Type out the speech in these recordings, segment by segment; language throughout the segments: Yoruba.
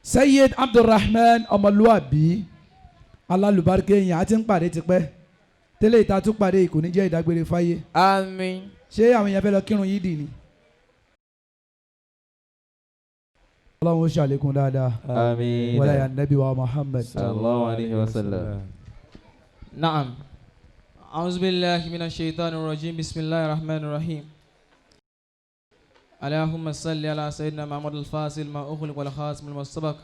Sayyid Abdulrahman ọmọlúwàbí alálùbáríkẹ́ yẹn àti ń pàdé tipẹ́ tẹ́lẹ̀ ìta tún pàdé kò ní jẹ́ ìdágbére fáyé. Àmín. Ṣé àwọn èèyàn fẹ́ lọ kírun yìí dì ní. Ọlọ́run ó ṣàlékún dáadáa. Àmín. Wala ya nabi wa Muhammad. Sallallahu alayhi wa sallam. Naam. A'udhu billahi minash shaitani rajim. Bismillahir rahmanir rahim. Allahumma salli ala sayyidina Muhammad al-Fasil ma ukhliq wal khatim lima sabaq.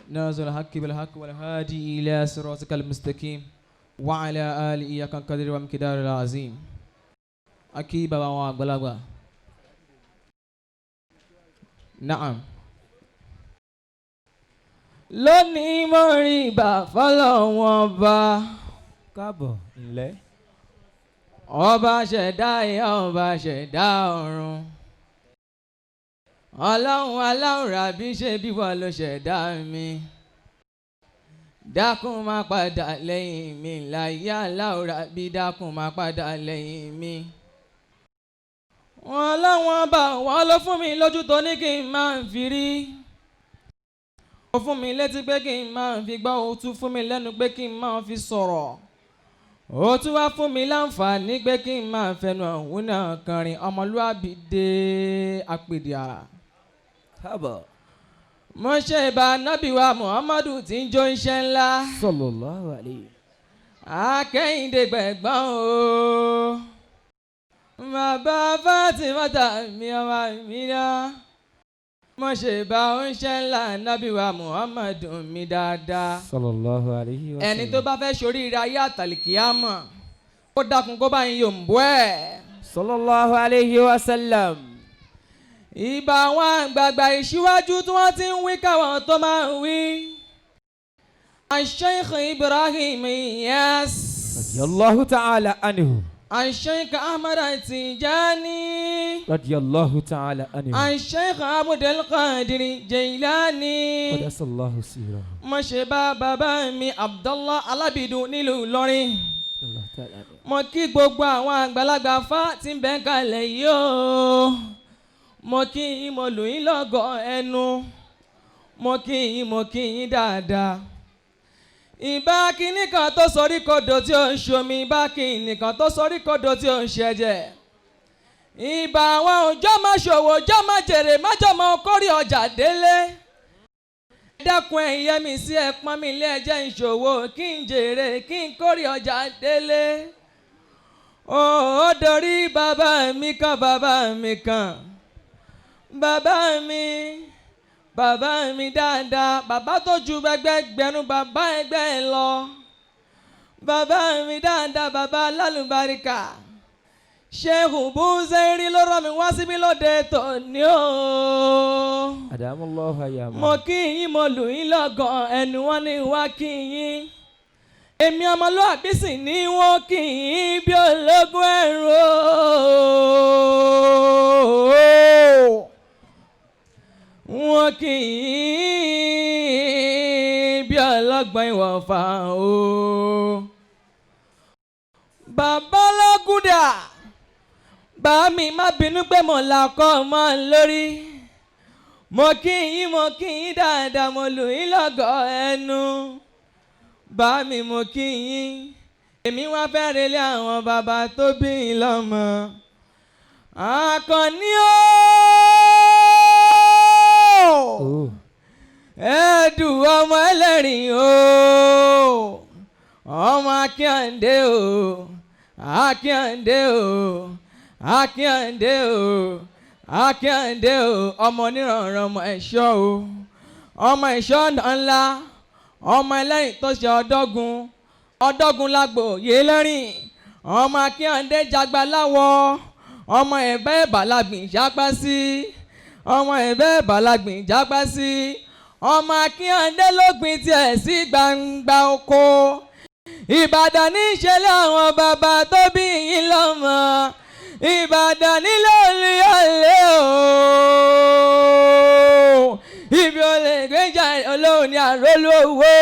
Nazil al-haqqi bil haqqi wal hadi ila siratikal mustaqim wa ala alihi haqqa qadri wa miqdaril azim. Aki baba wa àgbàlagbà. Naam. Lónìí mo rí ibà fọlọ́wọ́n bá. Káàbọ̀ ǹlẹ́. Ọba ṣẹ̀dá ìyá, ọba ṣẹ̀dá ọ̀run. Ọlọ́run aláwọ̀ ràbí ṣe bí wọ́n ló ṣẹ̀dá mi. Dákun má padà lẹ́yìn mi láyé aláwọ̀ ràbí, dákun má padà lẹ́yìn mi. Wọ́n láwọn bá wọn lọ fún mi lójú tó ní kí n máa fi rí. Ó fún mi létí pé kí n máa fi gbọ́, ó tún fún mi lẹ́nu pé kí n máa fi sọ̀rọ̀. Ó tún wá fún mi láǹfààní pé kí n máa fẹnu ọ̀hún náà kọrin ọmọlúwàbí dé apèdè àrà. Káàbọ̀. Mo ṣe ìbá nábì wa Muhammadu tí ń jó iṣẹ́ ńlá. Sallallahu alayhi. Akẹ́yìndé gbẹ̀gbọ́n o. Bàbá Fátímátà mi ọmọ mi náà. Mo ṣe ìbá oúnṣẹ́ ńlá nábì wa Muhammadu mi dáadáa. Sallallahu alayhi wa sallam. Ẹni tó bá fẹ́ ṣoríire ayé àtàlìkíyàmọ̀ kó dákun kó bá yín yòǹbó ẹ̀. Sallallahu alayhi wa sallam. Ìbà àwọn àgbààgbà ìṣíwájú tí wọ́n ti ń wí káwọn tó máa ń wí. Sheikh Ibrahim Inyas. Radiyallahu ta'ala anhu. Sheikh Ahmad Tijani. Radiyallahu ta'ala anhu. Sheikh Abdul Qadir Jailani. Qadasallahu sirahu. Mo ṣe bá bàbá mi Abdullah Alábìdún nílùú Ìlọrin. Radiyallahu ta'ala anhu. Mo kí gbogbo àwọn àgbàlagbà fá tí ń bẹ kalẹ̀ yìí o. Mo kí yín, mo lù yín lọ́gọ̀ ẹnu. Mo kí yín, mo kí yín dáadáa. Ìbá kínní kan tó sorí kodò tí ó ń ṣomi, ìbá kínní kan tó sorí kodò tí ó ń ṣẹ̀jẹ̀. Ìbá àwọn òjò máa ṣòwò, òjò máa jèrè, májò máa kórè ọjà délé. Dákun ẹ̀yẹ mi sí ẹ pọ́n mi ilé ẹjẹ́ ìṣòwò kí n jèrè kí n kórè ọjà délé. Ó dorí bàbá mi kan, bàbá mi kan. Bàbá mi, bàbá mi dáadáa, bàbá tó ju ẹgbẹgbẹ̀rún bàbá ẹgbẹ́ ẹ lọ. Bàbá mi dáadáa, bàbá lálùbáríkà. Sheikh Buzeri ló rán mi wá síbí lóde tòní o. Adamallahu ayyama. Mo kí yín, mo lù yín lọ́gàn ẹnu wọn ní wá kí yín. Èmi ọmọlúwàbí sì ní wọ́n kí yín bí ológun ẹ̀rù o. Wọ́n kì í bí ọlọ́gbọ́n ìwọ̀fà o. Bàbá lọ́gùdà, bá mi má bínú pé mo là kọ́ ọmọ lórí. Mo kí yín, mo kí yín dáadáa, mo lù yín lọ́gọ̀ ẹnu. Bá mi mo kí yín. Èmi wá fẹ́ relé àwọn bàbá tó bí yín lọ́mọ. Àkànní o. Ẹ̀ẹ́dùn ọmọ ẹlẹ́rìn o. Ọmọ Akíndé o. Akíndé o. Akíndé o. Akíndé o. Ọmọ onírànràn ọmọ ẹ̀ṣọ́ o. Ọmọ ẹ̀ṣọ́ ńlá. Ọmọ ẹlẹ́rìn tó ṣe ọ̀dọ́gun. Ọ̀dọ́gun lágbo yé lẹ́rìn. Ọmọ Akíndé jagba láwọ̀. Ọmọ ẹ̀bẹ́ bàlágbìn jápá sí. Ọmọ ẹ̀bẹ́ bàlágbìn jápá sí. Ọmọ Akíndé ló gbin tiẹ̀ sí gbangba oko. Ìbàdàn ní ìṣẹ̀lẹ̀ àwọn bàbá tó bí yín lọ́mọ. Ìbàdàn nílé Olúyọ̀lé o. Ibi olè gbéjà olóhùn ní àrólú owó.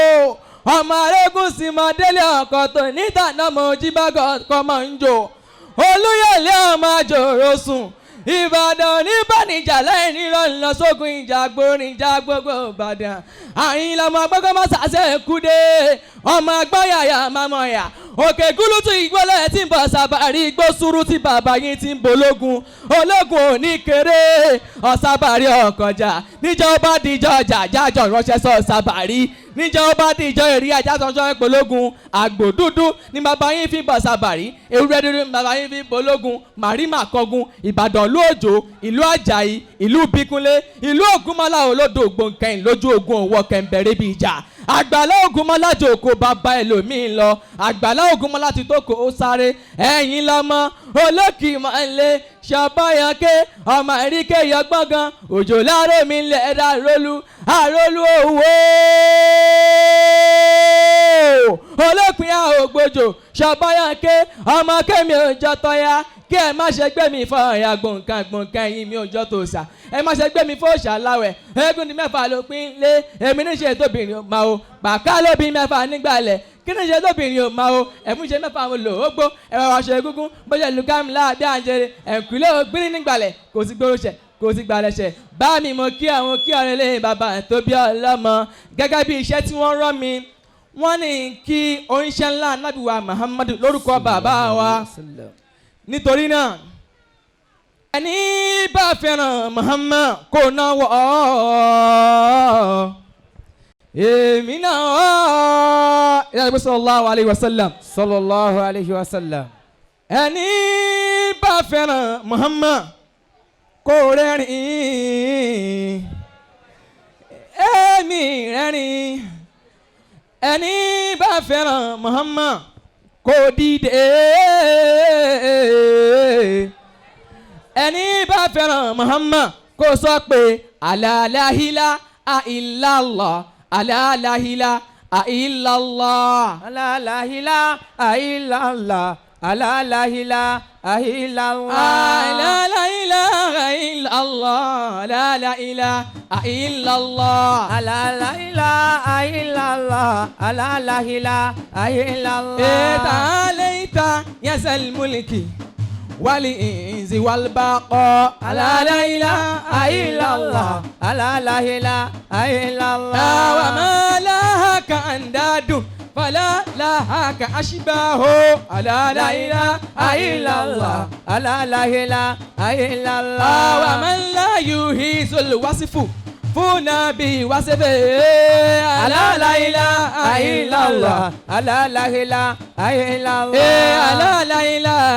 Ọmọ arógún sì mọ délé ọkọ̀ tó níta náà mo jí bá kọ́ máa ń jò. Olúyọ̀lé ọmọ àjòrò sùn. Ìbàdàn níbànìjà lẹ́yìn rírọ̀ ńlọ sógun ìjà gbórin ìjà gbogbo Ìbàdàn àyìn lọmọ gbogbo má sàṣẹ kúdé ọmọ agbọ́yàyà mamọ̀yà òkè gúlútù ìgbọ́lẹ̀ tí ń bọ̀ sàbàrí igbó sùúrù tí bàbá yín ti ń bológun ológun òní kéré ọ̀sàbàrí ọ̀kọ̀jà níjọba díjọ́ ọjà jájọ ránṣẹ́ sọ sàbàrí níjọba díjọ́ èrè ajájọ́ pológun àgbò dúdú ní bàbá yín fi bọ̀ sàbàrí ewúrẹ́ dúdú ní bàbá yín fi bológun màrímà kọgun Ìbàdàn ìlú Òjó ìlú Àjàyí ìlú Bíkúnlé ìlú Ògúnmọ́lá olódò gbòǹkẹ́yìn lójú ogun òwò kẹ̀ǹbẹ̀rẹ̀ bíi ìjà àgbàlá Ògúnmọ́lá jòkó bàbá ẹlòmíín lọ àgbàlá Ògúnmọ́lá ti tó kó o sáré ẹ̀yìn lọ́mọ olókì máa ń lé ṣàbáyànké ọmọ àríkè yọgbọ́ngàn òjò láàárọ̀ mi lẹ̀ ẹ̀dá rólú àrólú owó olópin àògbòjò ṣàbáyànké ọmọ kẹ́mi òjò tọ́ya kí ẹ má ṣe gbé mi fọ ọ̀yà gbọ̀ǹkan gbọ̀ǹkan ẹ̀yìn mi òjò tó sà ẹ má ṣe gbé mi fọ́ ṣàláwẹ̀ eégún ní mẹ́fà ló pín lé èmi níṣe tóbìnrin ò máa o bàká ló bí mẹ́fà nígbàlẹ̀ kí níṣe tóbìnrin ò máa o ẹ̀fún ṣe mẹ́fà mo lò ó gbó ẹ̀rọ aṣọ egúngún bó ṣe lu kámilá bí àǹjẹrẹ ẹ̀kúlé ògbín nígbàlẹ̀ kò sí gbóròṣẹ̀ kò sí gbalẹ̀ṣẹ̀ bá mi mo kí àwọn kí ọ̀rẹ́ lẹ́yìn bàbá tó bí ọlọ́mọ gẹ́gẹ́ bí iṣẹ́ tí wọ́n rán mi wọ́n ní kí oníṣẹ́ ńlá nábìwá Muhammadu lórúkọ bàbá wa nítorí náà ẹni bá fẹ́ràn Muhammad kò náwó èmi náà ìyá sallallahu alayhi wa sallam Sallallahu alayhi wa sallam. ẹni bá fẹ́ràn Muhammad kò rẹ́rìn èmi rẹ́rìn ẹni bá fẹ́ràn Muhammad kò dìde ẹni bá fẹ́ràn Muhammad kò sọ pé alalahila ailala alalahila ailala. Alalahila ailala alalahila ailala. Alalahila ailala alalahila ailala. Alalahila ailala alalahila ailala. Ta'alaita yasal mulki wal-inzi wal-baqa alalahila Ailala alalahila ailala. wa ma lahaka andadu fala lahaka ashbahu alalahila Ailala alalahila ailala. wa man la yuhizul wasifu funa bi wasifi alalahila Ailala alalahila ailala. alalahila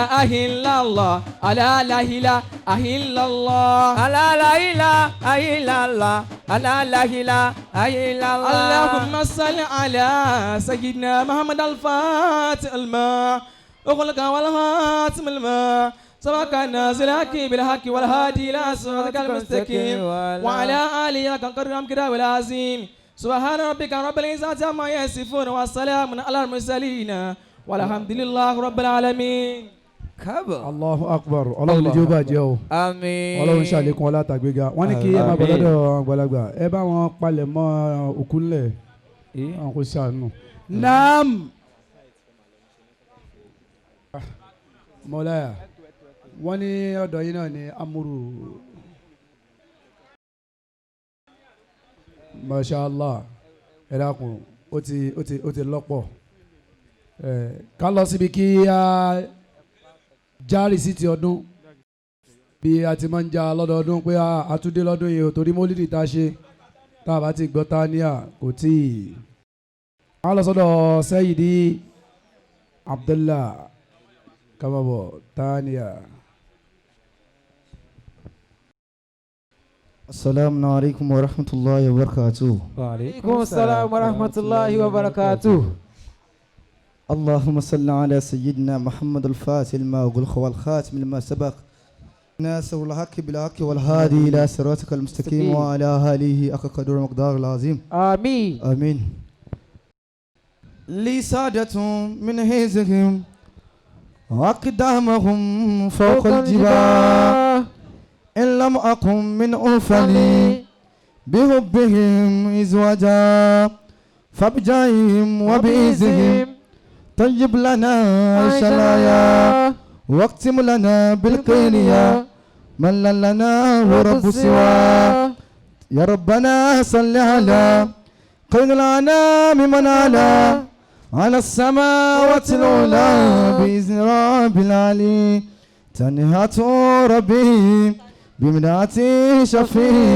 ahilala alalahila ahilala. Alalahila ailala alalahila ailala. اللهم صل على سيدنا محمد الفاتح الماء أغلق والهاتم الماء سبق الناس الحق بالحق والهادي إلى صراطك المستقيم وعلى آله حق قدر الكتاب العظيم سبحان ربك رب العزة عما يصفون والسلام على المرسلين والحمد لله رب العالمين. Káàbọ̀. Allahu Akbar ọlọ́run ní jẹ́ ó bàjẹ́ o Àmín. ọlọ́run ṣàlékún ọlá àtàgbéga wọ́n ní kí ẹ máa bọ̀ Àmín. lọ́dọ̀ àgbàlagbà ẹ bá wọn palẹ̀ mọ́ òkú ńlẹ̀ àwọn kò ṣàánú. Naam. Mọ́láyà wọ́n ní ọ̀dọ̀ yìí náà ní amúrù Masha Allah ẹ dákun ó ti lọ́pọ̀ ẹ ká lọ síbi kí a já rìsíìtì ọdún bí a ti máa ń já lọ́dọọdún pé a tún dé lọ́dún yìí o torí mólídì tá a ṣe tá a bá ti gbọ́ tá a ní à kò tí ì. A lọ sọ́dọ̀ Sayyidi Abdullah Kamabo Tania. السلام عليكم ورحمة الله وبركاته. Aleykum salaam wa rahmatulahi wa barakatuh. اللهم صل على سيدنا محمد الفاتح لما أغلق والخاتم لما سبق ناصر الحق بالحق والهادي إلى صراطك المستقيم وعلى آله حق قدر مقدار العظيم. Àmín. آمين. لي سادة من هزهم أقدامهم فوق الجبال إن لم أكن من أنفلي بحبهم إزواجا فبجاههم وبإذهم طيب لنا شلايا واقسم لنا بالقينية. من لن لنا رب سوى. يا ربنا صل على خير الأنام من على على السماوات العلى بإذن رب العالي. تنهات ربي بمنعتي شفيع.